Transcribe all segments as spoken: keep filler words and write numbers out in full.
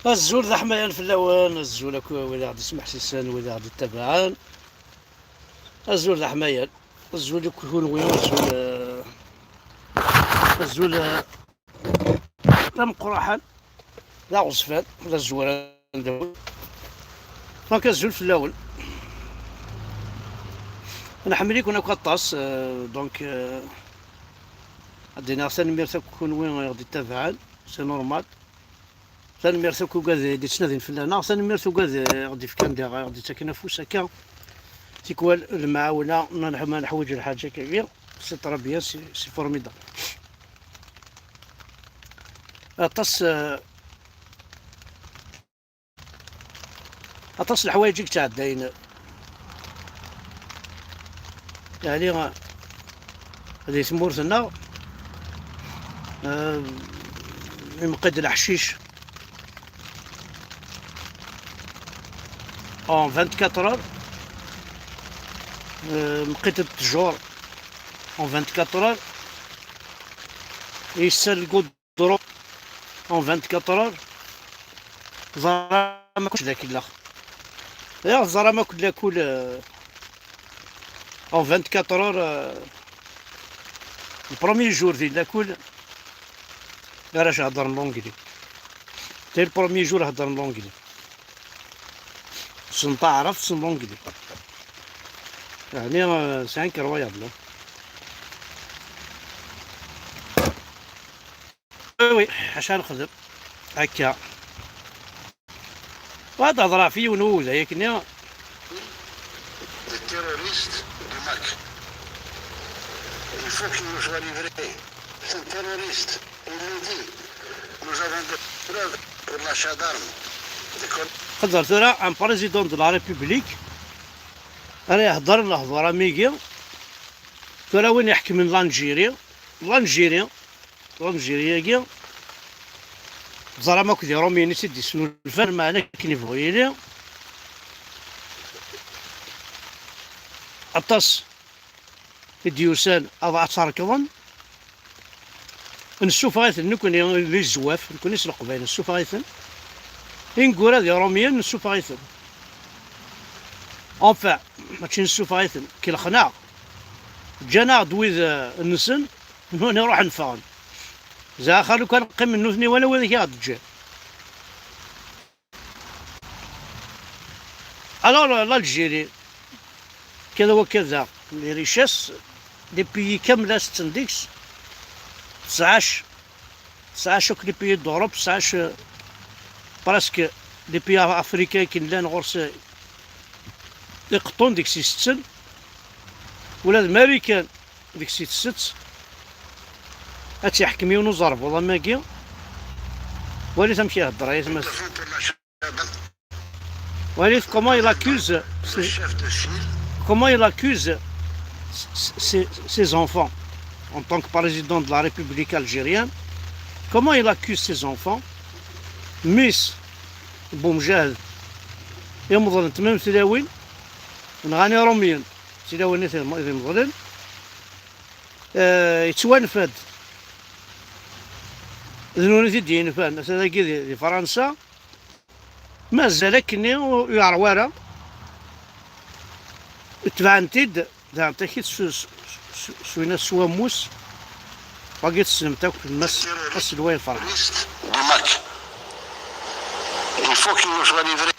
Azul d aḥmayan fell-awen, azul akk wid aɣ-d-ismeḥsisen, wid aɣ-d-ittabaɛen. Azul d aḥmayan, azul akk kunwi, azul, eh, azul, eh, d ameqqraḥen, d aɣezfan, d azwar. Donc azul fell-awen. Nḥemmel-iken akk aṭas, eh, donc, eh, ad d-iniɣ tanemmirt akk kunwi i ɣ-d-ittabaɛen, c'est normal. Tanemmirt akk ugad i d-ittnadin fell-aneɣ, tanemmirt ugad i ɣ-d-ifkan diɣ, i ɣ-d-ittaken afus akka. Tikwal lemɛawna ma neḥ-, ma neḥwaǧ lḥaǧa akka, c'est très bien, c'est, c'est formidable. Aṭas, eh, aṭas n leḥwayeǧ i yettɛeddayen, yeɛni, di tmurt-nneɣ, eh, imqi-d leḥcic en vingt-quatre heures, eh, mqi-d ttjur en vingt-quatre heures, yessal lgudru en vingt-quatre heures, ẓram akk d akk lakul. D'ailleurs, ẓram akk d lakul, euh, en vingt-quatre heures, euh, le premier jour di lakul, ara s-heddren l'anglais. C'est le premier jour heddren l'anglais. Ssnen taɛrabt, ssnen l'anglais. Yeɛni, euh, c'est incroyable. Oui, oui, acu ara nexdem? Akka. Wa ad hedreɣ ɣef yiwen n uwuday akkenni. Des terroristes de Mac. Il faut qu'il nous soit livré. C'est un terroriste. Il nous dit, nous avons des preuves pour l'achat d'armes. Des col- Xedder tura, un président de la République ara ihedder lehdur am wigi. Tura win iḥekmen l'Algérie, l'Algérie, l'Algérie-agi, teẓram akk d Iṛumyen i tt-id-yesnulfan, meɛna akken yebɣu yili. Aṭas i d-yusan ad, ad tt-rekḍen. Nessufeɣ-iten nekkni, les Zouaves, nekkni s Leqbayel, nessufeɣ-iten. Ineggura d Iṛumyen, nessufeɣ-iten. Enfin, mačči nessufeɣ-iten, kelxen-aɣ. Ǧǧan-aɣ-d wid, eh, nsen, nutni ruḥen ffɣen. Ziɣ axir lukan qqimen nutni wala wid i aɣ-d-ǧǧan. Alors, euh, l'Algérie, kra wa kra, les richesses, les pays kamel ad setten deg-s, tesɛac, tesɛac akk les pays d'Europe, tesɛac, euh, presque les pays africains akken llan ɣur-s, euh, iqeṭṭun deg-s i setten, ula d Marikan deg-s i tsett, ad tt-iḥkem yiwen uẓerbuḍ am wagi. Walit amek ihedder, ay atma. Walit comment il accuse ses, comment il accuse ses, ses enfants en tant que président de la République algérienne. Comment il accuse ses enfants? Mmi-s n umjahed, imḍel n tmam tlawin, nɣan Iṛumyen, tlawin i t-imḍlen, eh, yettwanfa-d. D nutni i t-id-yenfan, ata dagi di, di Fransa. Mazal akkenni ur yeṛwa ara. Tebɛen-t-id, daɣen takit s, s, s, s winna s wammus. Wagi tessnem-t akk, Mass aselway Ferḥ. Terroriste de Mac. Il faut qu'il nous soit livré.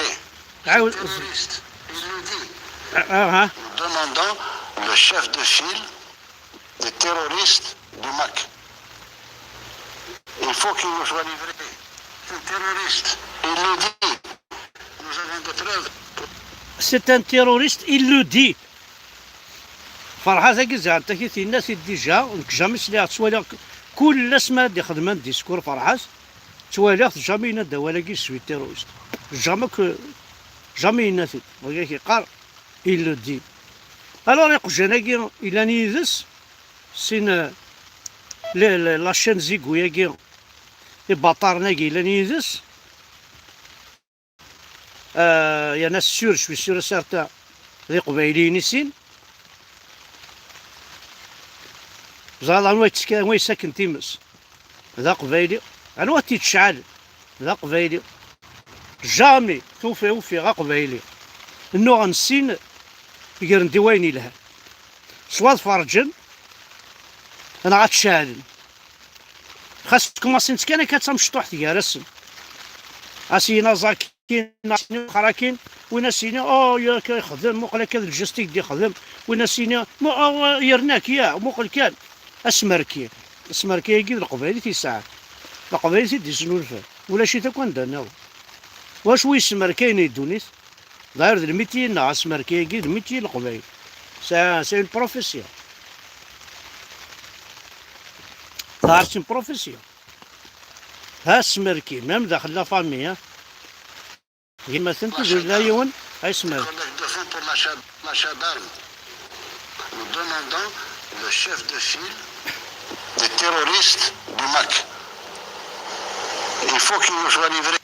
Terroriste, il nous dit. Ah, ah, ah. Nous demandons le chef de file des terroristes de Mac. Il faut qu'il nous soit livré. C'est un terroriste. Il le dit. Nous avons des preuves. C'est un terroriste, il le dit. Ferḥat-agi ziɣen takit yenna-t-id déjà, nekk jamais sliɣ, ttwaliɣ k-, kul asma ad ixdem un discours Ferḥat, ttwaliɣ-t jamais yenna-d awal-agi, je suis terroriste. Jamais que, jamais yenna-t-id. Wagi yeqqar, il le dit. Alors iqjan-agi yellan yid-s, sin, euh, le, le, la chaîne Zigu-agi, ibaṭaren-agi yellan yid-s, euh, yerna sûr, je suis sûr et certain, d iqbayliyen i sin. Ẓriɣ anwa yettka-, anwa yessaken times. D aqbayli. Anwa t-yettcɛal? D aqbayli. Jamais tufi ufiɣ aqbayli nnuɣen sin gren-d i wayen yelhan. Swa ad ferǧen neɣ ad ceɛlen. Xas tkumasin-tt kan akka d tamecṭuḥt gar-asen. As-yini aẓ akin, as-yini wexxer akin, win as-yini oh yak ixdem, muqel akka d lǧest i k-d-ixdem, win as-yini mu- oh, yerna-k ya, muqel kan. Asmerki, asmerki-agi d leqbaylit yesɛan, leqbaylit i d-yesnulfan, ulac-it akk anda nniḍen. Wacu yesmerkayen di ddunit? D'ailleurs d lmiti-nneɣ, asmerki-agi d lmiti n leqbayel. C'est c'est une profession. D'ailleurs c'est une profession. Ha asmerki, même daxel la famille, hein. Yemma-tsen tizuli la yiwen, ay smer. Collègue de fonds pour l'achat, l'achat d'armes. Nous demandons le chef de file des terroristes du mac. Il faut qu'il nous soit livré.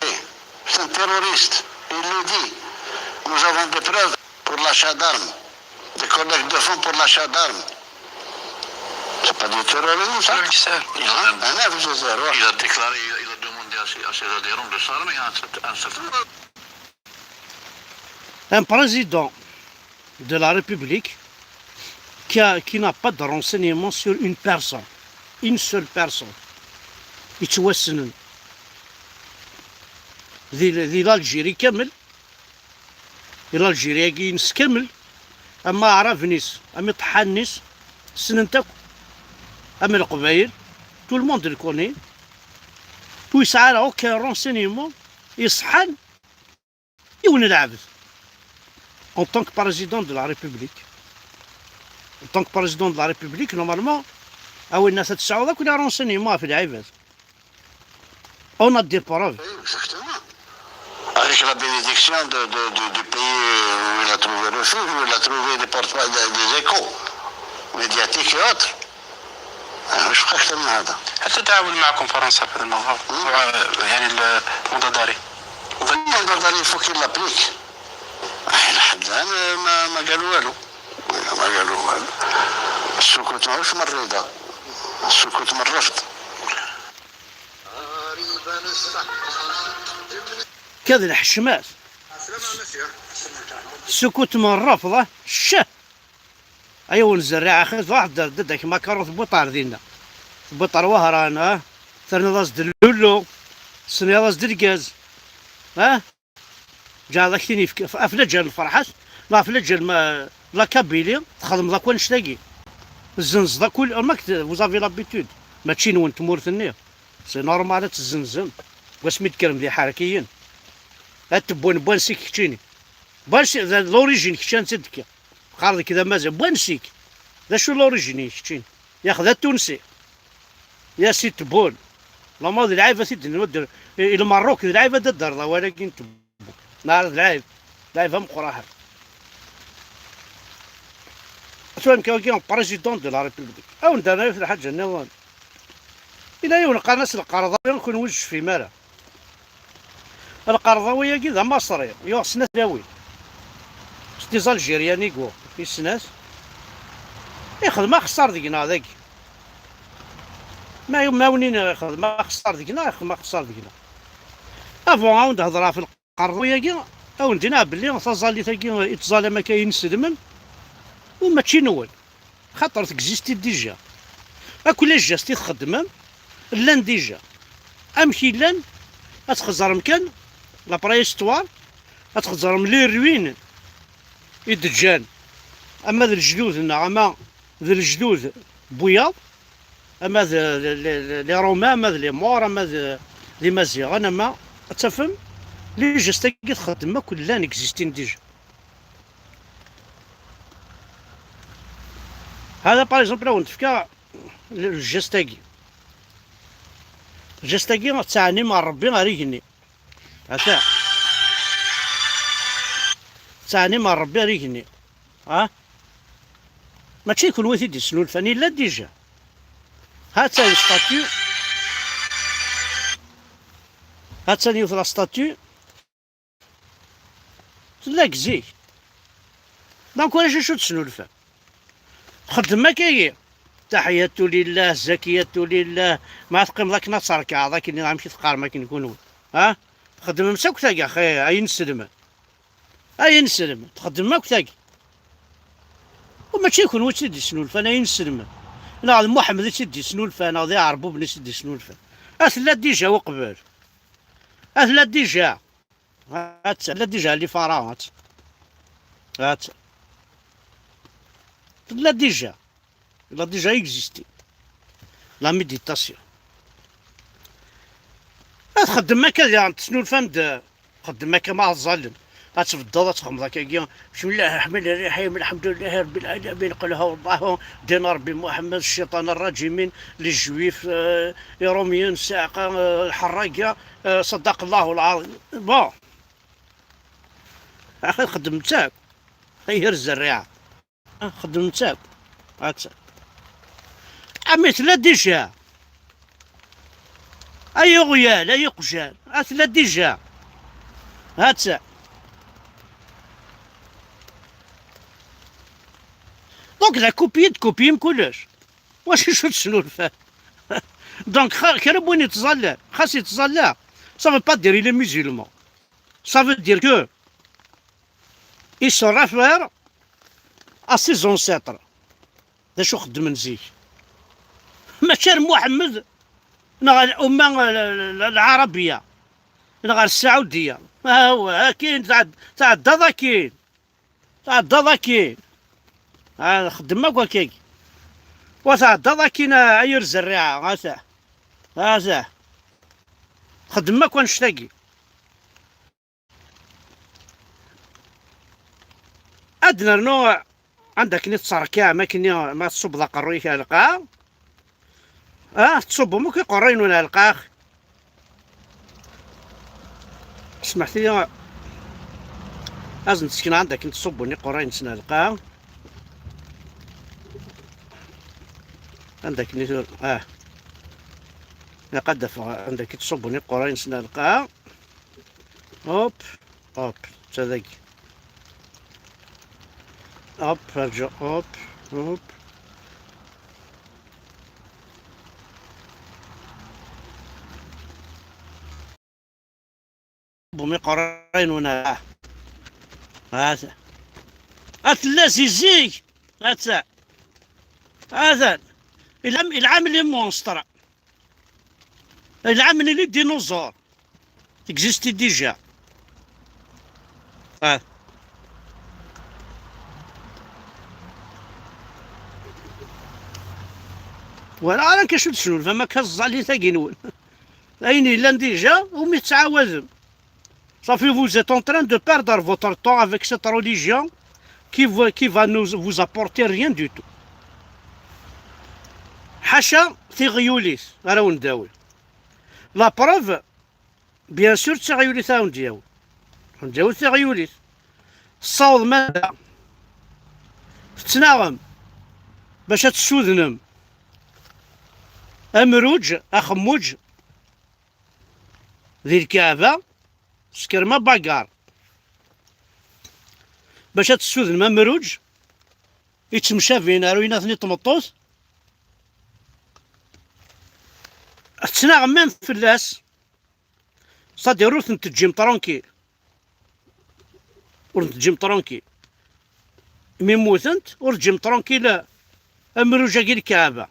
C'est un terroriste. Il le dit. Nous avons des preuves pour l'achat d'armes. Des collègues de fonds pour l'achat d'armes. C'est pas du terrorisme, ça? Il a même- Un adversaire, ouais. Il a déclaré, il a demandé à ses, à ses adhérents de s'armer, hein, c'est un certain. Un président de la République qui a, qui n'a pas de renseignements sur une personne, une seule personne. Yettwassnen di, di l'Algérie kamel, di l'Algérie-agi-ines kamel, ama aɛraben-is, ama iṭeḥḥanen-is, ssnen-t akk, ama leqbayel, tout le monde le connaît. Ur yesɛi ara aucun renseignement iṣeḥḥan yiwen n lɛebd. En tant que président de la République, en tant que président de la République, normalement, a winna ad tesɛuḍ akk les renseignements ɣef lɛibad. On a des preuves. Exactement. Avec la bénédiction de, de, de, du pays où il a trouvé refuge, où il a trouvé des porte-, des, des échos médiatiques et autres. آه، واش بقى أكثر من هذا؟ هل تتعاون معكم فرنسا في هذا الموضوع؟ مم. موضوع، يعني، ال-، المضاد الذري؟ المضاد الذري، il faut qu'il l'applique. آه، لحد الآن ما، ما قالوا والو. ما قالوا والو. السكوت ماهوش من الرضا. السكوت من الرفض. كذا الحشمات. السكوت من الرفض، شه. Ay ur nzerriɛ axir, truḥ d-, d-, d-, ak makaru tewwiḍ ɣer dinna. Tewwiḍ ɣer Wehran, ah? Terniḍ-as-d lullu, tesniḍ-as-d lgaz, ah? Ǧeɛleɣ-ak tin yefk-, af-, aflaǧal n Ferḥat, neɣ aflaǧal ma-, la Kabylie, txedmeḍ akk annect-agi. Tezzenzeḍ akk ul-, remarque, vous avez l'habitude. Mačči nwen tmurt-nni. C'est normal ad tezzenzem. Deg wasmi d-tkrem d iḥerkiyen. Ad tewwen n wansi-k keččini. N wansi, d l'origine kečč ansi d-tekkiḍ. Qqar deg d amaziɣ, n wansi-k? D acu l'origine-ik keččini? Yak d atunsi. Ya si tbun. Lama d lɛib ad t-id-nudder. I, i Lmerruk d lɛib ad d-terreḍ awal-agi n tbun. Neɣ d lɛib. Lɛib ameqqran. Tura nekk wagi président de la République. Awen-d-rna yiwet lḥaǧa nniḍen. Yella yiwen qqaren-as Lqerḍawi, kenwi ur tecfim ara. Lqerḍawi-agi d amaṣri, yuɣ snat tlawin. C'est des Algériens égaux, i snat. Ixdem axeṣṣar deg-neɣ dagi. Ma, ma win ixdem axeṣṣar deg-neɣ, ixdem axeṣṣar deg-neɣ. Avant, ad awen-d-hedreɣ ɣef Lqerḍawi-agi, ad awen-d-iniɣ belli taẓallit-agi i tettẓallam akka inselmen, ur mačči nwen. Xaṭer texisti déjà. Akk les gestes i txeddmem llan déjà. Amek i llan? Ad txeẓrem kan la préhistoire, ad txeẓrem les ruines i d-ǧǧan, ama d lejdud-nneɣ, ama d lejdud n wiyaḍ, ama d, d, d, d, les Romains, ama d les Maures, ama d, d Imaziɣen, ama ad tafem les gestes-agi txeddmem akk llan existin déjà. هذا par exemple ad wen-d-fkeɣ le geste-agi. Geste-agi ttɛennim ar Rebbi ar igenni. Ata. Ttɛennim ar Rebbi ar igenni. Ha? Mačči d kenwi i t-id-yesnulfan, yella déjà. Ha-tt-an statue. Ha-tt-an yiwet la statue. Tella deg zik. Donc ulac acu tesnulfam. Xeddem akkagi. Taḥiyatu lillah, zakiyatu lillah. Ma teqqimeḍ akken ad terkeɛḍ akken, amek i teqqarem akken kunwi? Ha? Txeddmem-tt akk tagi, axi, ay ineslem. Ay ineslem, txeddmem akk tagi. U mačči d kenwi i tt-id-yesnulfan, ay ineslem. Neɣ d Muḥemmed i tt-id-yesnulfan, neɣ d iɛerbuben i tt-id-yesnulfan. A tella déjà uqbel. A tella déjà. Atta, tella déjà les pharaons, atta. Atta. Tella déjà. Elle a déjà existé. La méditation. Ad txeddem akka diɣen, tesnulfam-d, xeddem akka ma ẓẓalem. Ad tbeddeḍ, ad txedmeḍ akkagi. بسم الله الرحمن الرحيم، الحمد لله رب العالمين، قل هو الله، دين ربي محمد، الشيطان الرجيمين، les juifs, euh, les romiens, الصاعقة، euh، الحراقة، euh، صدق الله العظيم. Bon. Axi txeddmem-tt akk. Ay yir zerriɛa. Xeddmem-tt akk. Atta. Ami tella déjà. Ay uɣyal, ay uqjal. A tella déjà. Atta. Donc, la copier, d copier kullec. Wacu, acu tesnulfa? Donc, xa-, kra n win yettẓalla, xas yettẓalla, ça veut pas dire il est musulman. Ça veut dire que il se réfère à ses ancêtres. D acu xeddmen zik. Mačči ar Muḥemmed, neɣ ar l'umma, l-, l-, l-, lɛarabiya, neɣ ar Saɛudiya. Awa, akin tɛed-, tɛeddaḍ akin. Tɛeddaḍ akin. Ah, xeddem akk akkagi. Wa tɛeddaḍ akin, a, ay ur zerriɛa. Ata. Ata. Xeddem akk annect-agi. Ad nernu anda akken i tettṛekkiɛem akkenni ma tṣubbeḍ aqerruy-ik ar lqaɛa. Ah, tettṣubbum akk iqerruyen-nwen ar lqaɛa. Smeḥt-iyi, ad sen-d-sekneɣ anda akken ttṣubbun iqerruyen-nsen ar lqaɛa. Anda akken i tura, ah. Ilaq ad d-afeɣ anda akken ttṣubbun iqerruyen-nsen ar lqaɛa. Hop, hop, d ta dagi. Hop, rǧu, hop, hop. Bumi qrayun una. Hata. Atella zizik. Hata. Hata. Il a, il a amené monstre. Il a amené les dinosaures. Existait déjà. Ah. Voilà, ala kacu d-tesnulfam akka ẓẓallit-agi-nwen. Ayen yellan déjà, umi tettɛawadem. Safi, vous êtes en train de perdre votre temps avec cette religion qui va, qui va nous, vous apporter rien du tout. Ḥaca tiɣyulit ara wen-d-awi. La preuve, bien sûr, d tiɣyulit ara wen-d-yawi. Wen-d-yawi tiɣyulit. Tessawḍem anda tettnaɣem bac ad tessudnem amruǧ, axemmuǧ, di lkaɛba, skerma bagar. Bac ad tessudnem amruǧ, ittemcabin ar uynaten i tmeṭṭut, tettnaɣem même fell-as, c'est-à-dire ur ten-teǧǧim tranquille. Ur ten-teǧǧim tranquille. Mi mmutent, ur teǧǧim tranquille amruj-agi n lkaɛba.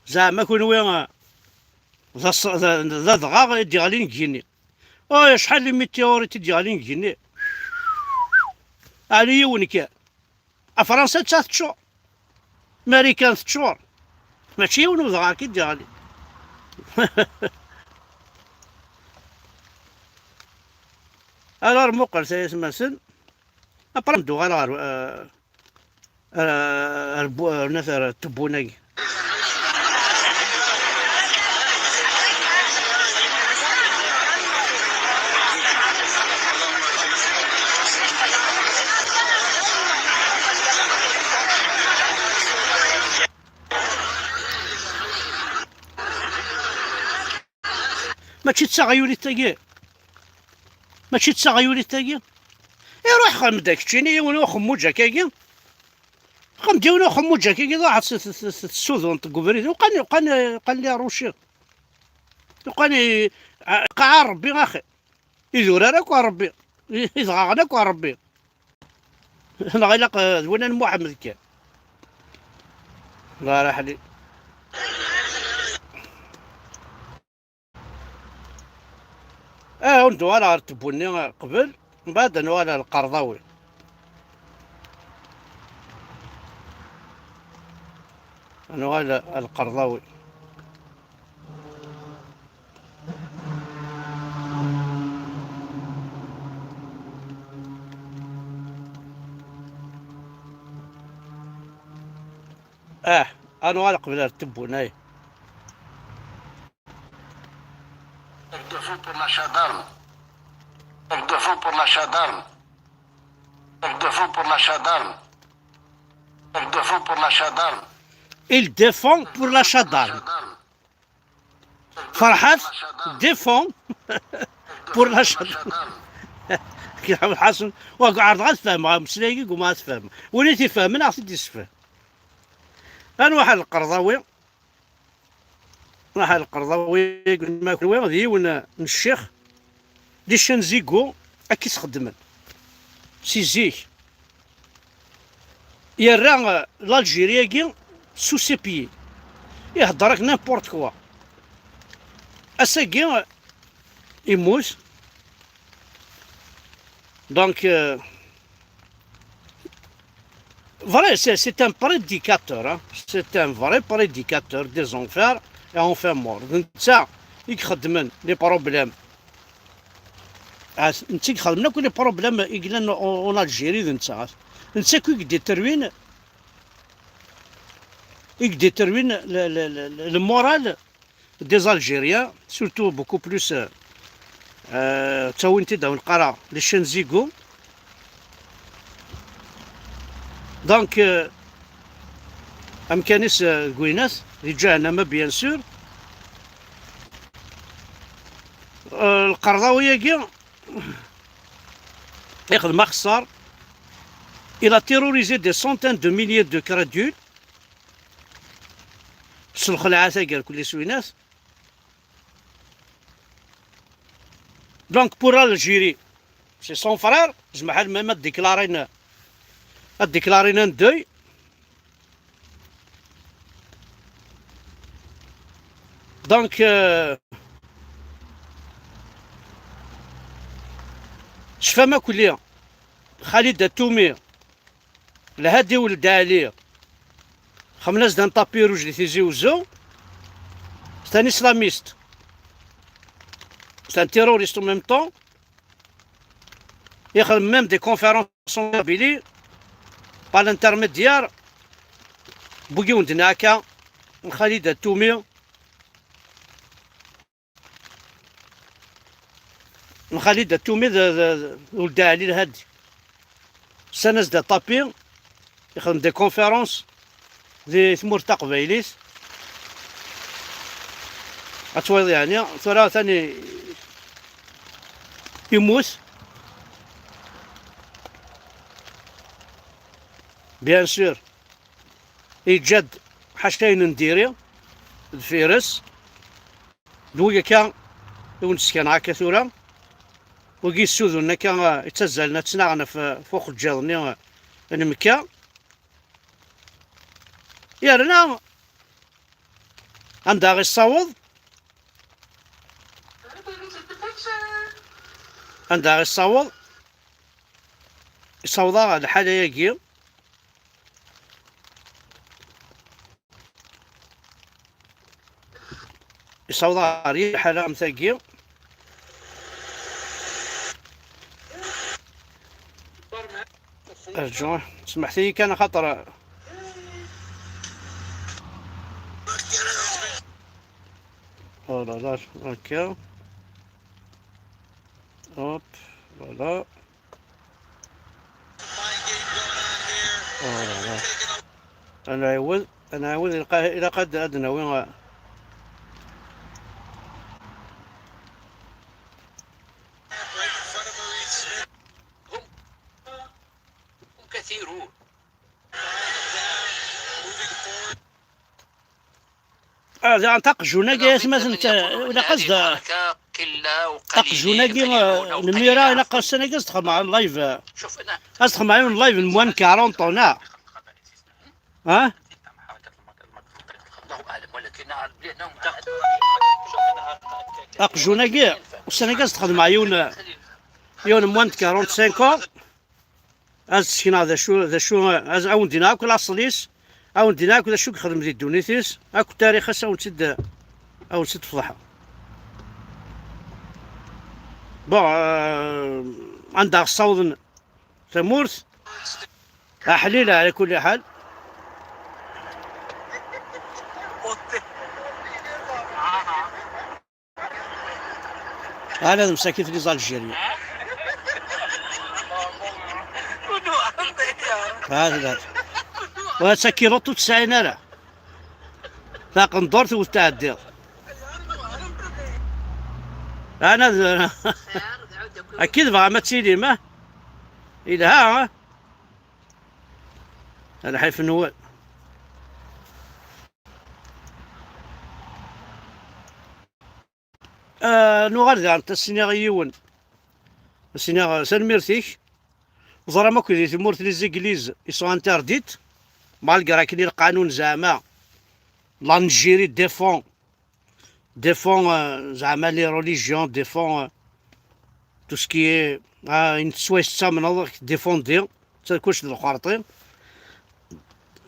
Zeɛma kunwi, ah, d as-, d, d adɣaɣ i d-yeɣlin deg yigenni. Ay, acḥal n lmityurit i d-yeɣlin deg yigenni. Ɛli yiwen kan. A Fransa d ta teččur. Marikan teččur. Mačči yiwen udɣaɣ i d-yeɣli. Alors, muqel tayetma-sen. Après, ad d-uɣaleɣ ɣer, eh, ar, ar, bu-, ar, ar tewwun-agi. Mačči d taɣyulit tagi? Mačči d taɣyulit tagi? Iruḥ, xdem-d keččini yiwen uxemmuǧ akkagi. Xdem-d yiwen uxemmuǧ akkagi, ruḥ s-, s-, s-, tessudun deg ubrid. Uqan, uqan, uqan li ruci. Uqan i, a, lqaɛa n Rebbi, axi. Idurar akk a Ṛebbi, idɣaɣen akk a Ṛebbi. Neɣ ilaq, eh, d winna n Muḥemmed kan. Allah raḥli. Ah, ur nuɣal ɣer Tebbu-nni qbel, mbeɛd ad nuɣal ɣer Lqerḍawi. Ad nuɣal ɣer Lqerḍawi. Ah, ad nuɣal qbel ar Tebbu-nni. Ils défendent pour la gendarme. Ils défendent pour la gendarme. Ils défendent pour la gendarme. Ils défendent pour la gendarme. Il défend pour la gendarme. Ferḥat défend pour la gendarme. Ḥasen, wa ɛerḍeɣ ad fehmeɣ ameslay-agi, guma ad fehmeɣ. Win i t-ifehmen, ad ɣ-t-id-yessefhem. Ad nruḥ ar Lqerḍawi. Nruḥ ar Lqerḍawi, d yiwen n ccix, di Cenzigo, akka i s-xeddmen. Si zik. Yerra, euh, l'Algérie-agi sous ses pieds. Ihedder ak n'importe quoi. Ass-agi, euh, immut. Donc, euh, vrai, c'est, c'est un prédicateur, hein. C'est un vrai prédicateur des enfers et enfin mort. D netta i ixeddmen les problèmes. Ah, netta i ixeddmen akk les problèmes i yellan en, en Algérie, d netta. Netta akk i yedétermine, i yedétermine le, le, le, le moral des Algériens, surtout beaucoup plus, euh, euh, ttawin-t-id awen qqareɣ les Cenzigo. Donc, euh, amkan-is, euh, deg winat, di Ǧahennama, bien sûr. Euh, Lqerḍawi-agi, ixdem axeṣṣar. Il a terrorisé des centaines de milliers de crédules. S lxelɛa-agi ar kulli s winat. Donc, pour l'Algérie, c'est son frère. Zemḥal même ad déclarin, ad déclarin un deuil. Donc, euh, cfam akk lli Khalid Atoumi, Lhadi Ould Aali, xedmen-as-d un tapis rouge di Tizi Uzzu. C'est un islamiste. C'est un terroriste en même temps. Ixdem même des conférences en Kabylie par l'intermédiaire n wigi wen-d-nniɣ akka, n Khalid Atoumi. N Khalid Atoumi d, d, d Ould Aali Lhadi. Ssan-as-d un tapis, ixdem des conférences di tmurt taqbaylit. Ad twayeḍ yeɛni, tura atan i-, immut. Bien sûr, yeǧǧa-d ḥaca ayen n diri deffir-s. D wigi akka i wen-d-ssekneɣ akka tura. Wigi yessudun akka, eh, ittazzalen ad ttnaɣen ɣef, ɣef uxeǧǧiḍ-nni, eh, n Mekka. Yerna anda i ɣ-issaweḍ? Anda i ɣ-issaweḍ? Issaweḍ-aɣ lḥal-agi. Yessaweḍ ɣer yir lḥala am tagi. Rǧu, smeḥt-iyi kan axaṭer. Oh là là, ok. Hop, voilà. Oh là là. Ad nɛiwed, ad nɛiwed, ilaq, ilaq ad, ad nawi, uh, Ah, daɣen taqjun-agi, asma tent-, ilaq ad s-d-, Aqjun-agi, eh, n mira, ilaq ussan-agi ad s-texdem live, eh, ad s-texdem live n moins de quarante ans, neɣ? Ha? Aqjun-agi, ussan-agi ad s-texdem yiwen, eh, yiwen n moins de quarante-cinq ans. Ad sekneɣ d acu, d acu, ad, ad wen-d-iniɣ akk laṣel-is, ad wen-d-iniɣ akk d acu i yexdem di ddunit-is, akk tarix-is, ad wen-tt-id, ad wen-tt-id-feḍḥeɣ. Bon, euh, anda ɣ-ssawḍen tamurt, aḥlil ɛla kulli ḥal. Ala d msakit les Algériens. Hada. Wa d takiluṭ ur tesɛin ara. Taqendurt ur tɛeddiḍ. Ana d-, akka i tebɣam ad tilim, ah? Yelha, ah? Lḥif-nwen. Ah, nuɣal daɣen, ad s-iniɣ i yiwen. Ad s-iniɣ, ah, tanemmirt-ik. Teẓram akk di tmurt, les églises, ils sont interdits. Malgré akken i lqanun zeɛma, l'Algérie défend, défend, euh, zeɛma les religions, défend, euh, tout ce qui est, ah, ayen tettwayettamen, défendi, d kullec d lxerṭi.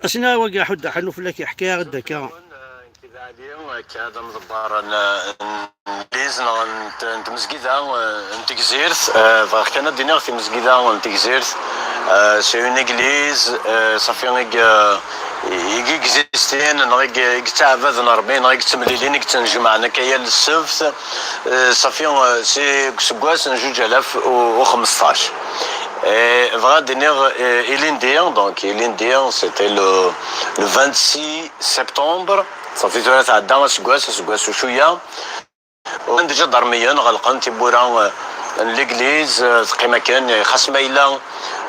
Asina wagi aḥuddu ḥannu fell-ak, yeḥka-yaɣ-d akka. Nekk d Ɛli, akka d amḍebber n, n Legliz neɣ n t-, n tmezgida, eh, n Tegzirt. Eh, bɣiɣ kan ad d-iniɣ timezgida n Tegzirt, eh, c'est une église, eh, ṣafi i g-, i g-existin, neɣ i g-, i yettɛabaden Ṛebbi, neɣ i yettemlilin, i yettnejmaɛen akka yal ssebt. Eh, ṣafi, eh, si, seg useggas n zuǧ alaf u, u xmesṭac. Eh, bɣiɣ ad d-iniɣ, eh, ilindi, donc ilindi, c'était le, le vingt-six septembre, ṣafi tura tɛedda aseggas, aseggas u cwiya. Uɣalen-d iǧadarmiyen, ɣelqen tiwwura, eh, n Legliz, eh, teqqim akken, eh, xas ma yella,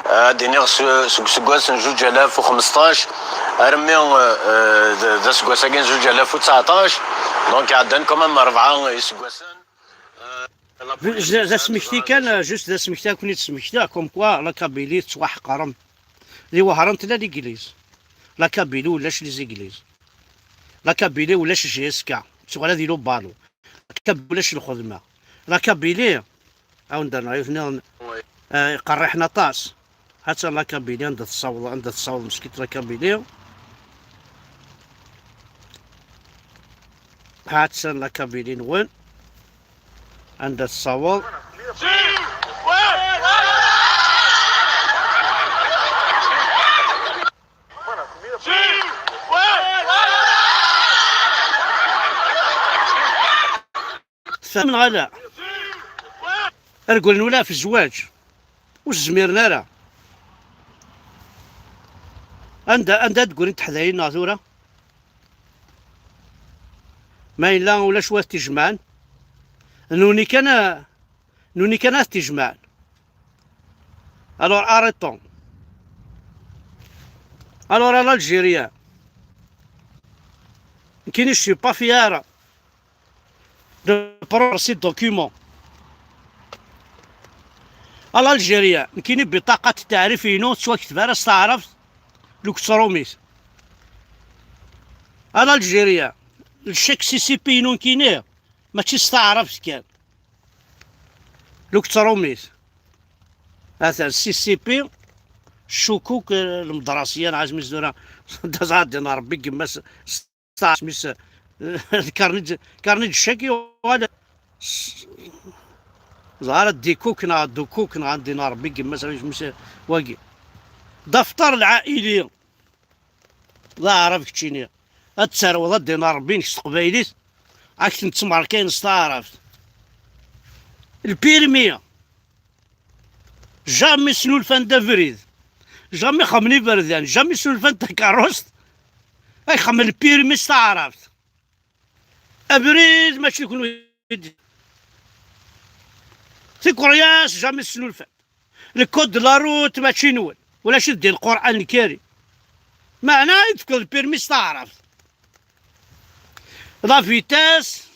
eh, ad d-iniɣ s-, seg useggas n zuǧ alaf u xmesṭac armi, eh, eh, d, d aseggas-agi n zuǧ alaf u tseɛṭac, donc ɛeddan quand même rebɛa iseggasen. Eh, la police d, d asmekti kan, eh, juste d asmekti ad ken-id-smektiɣ, comme quoi la Kabylie tettwaḥqerem. Di Wehran tella Legliz. La Kabylie ulac les églises. La Kabylie ulac J S K. Tuɣal ad ilu balu. La Kabylie ulac lxedma. La Kabylie, awen-d-rreɣ yiwet nniḍen, eh, iqerriḥen aṭas. Ha-tt-an la Kabylie anda tessaweḍ, anda tessaweḍ meskint la Kabylie. Ha-tt-an la Kabylie-nwen anda tessaweḍ. Tfehmem neɣ ala? Rgel n ula ɣef zzwaǧ ur s-zmiren ara. Anda, anda ad d-ggrint teḥdayin neɣ tura? Ma yella ulac wat tijemɛen, nuni kan, nuni kan at tijemɛen. Alors arrêtons. Alors à l'Algérien, nekkini je suis pas fier de prendre ces documents. À l'Algérien, nekkini biṭaqat ttaɛrif-inu tettwakteb ara s taɛrabt, luketrumit. À l'Algérien, le chèque C C P-inu nekkini mačči s taɛrabt kan, luketrumit. Atan C C P, ccukuk, eh, lmedrasiya, neɣ asmi s-, tura, d aẓ-, ad d-iniɣ Ṛebbi gemma-s, s-, s-, asmi s-, d karni d-, karni d ccak yuɣal s-, ẓar dikuk neɣ dukuk neɣ ad d-iniɣ Ṛebbi gemma-s, asmi s-, wagi. D afṭar lɛaili. D aɛrab keččini. Ad terwed ad d-iniɣ Ṛebbi-inek s teqbaylit, ad k-ten-ttmerkayen s taɛrabt. Lpirmi. Jamais snulfan-d abrid. Jamais xemmen iberdan. Jamais snulfan-d takeṛṛust. Ay xemmen lpirmi s taɛrabt. Abrid mačči d kenwi. Tikeryas jamais snulfan. Le code de la route mačči nwen. Ulac-it di Lqur'an Lkarim. Meɛna i d-tefkeḍ lpirmi s taɛrabt. La vitesse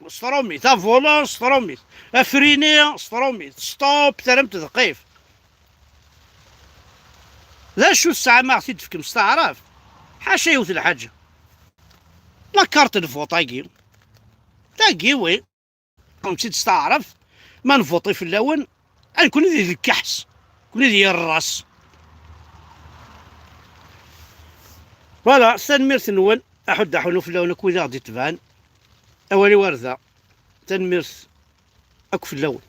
s tṛumit, la volant s tṛumit. Afrini s trumit, stop, terram-t d qqif. D acu tesɛam a ɣ-t-id-tefkem s taɛrabt? Ḥaca yiwet lḥaǧa. La carte n vote-agi. Tagi, wi. Kem-tt-id s taɛrabt. Ma nvuṭi fell-awen, ad nekni di lkeḥs. Nekni di rras. Voilà, tanemmirt-nwen. Aḥuddu aḥunu fell-awen akk wid i ɣ-d-itebɛen. Awal-iw ar da. Tanemmirt akk fell-awen.